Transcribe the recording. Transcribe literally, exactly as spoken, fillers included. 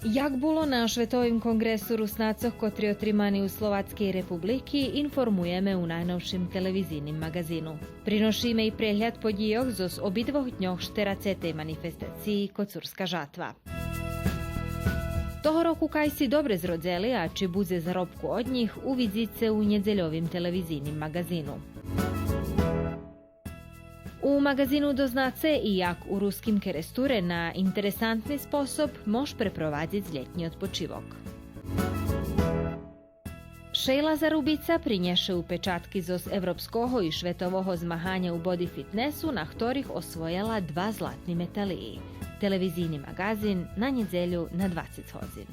Як було на Шветовим конґресу Руснацох, котри отримани у Словацкей Републики, информуєме у найновшим телевизийним маґазину. Приношиме и прегляд подїйох зоз обидвох дньох штерацетей манифестациї Коцурска жатва. Того року кай си добре зродзели, а чи будзе заробку од нїх, увидзице у нєдзельовим телевизийним маґазину. У маґазину дознаце и як у Руским Керестуре на интересантни способ мож препровадзиц лєтнї одпочивок. Шейла Зарубица принєше упечатки зоз европского и шветового змаганя у боди фитнесу, на хторих освоєла два златни металиї. Телевизийни маґазин на нєдзелю на двацец годзин.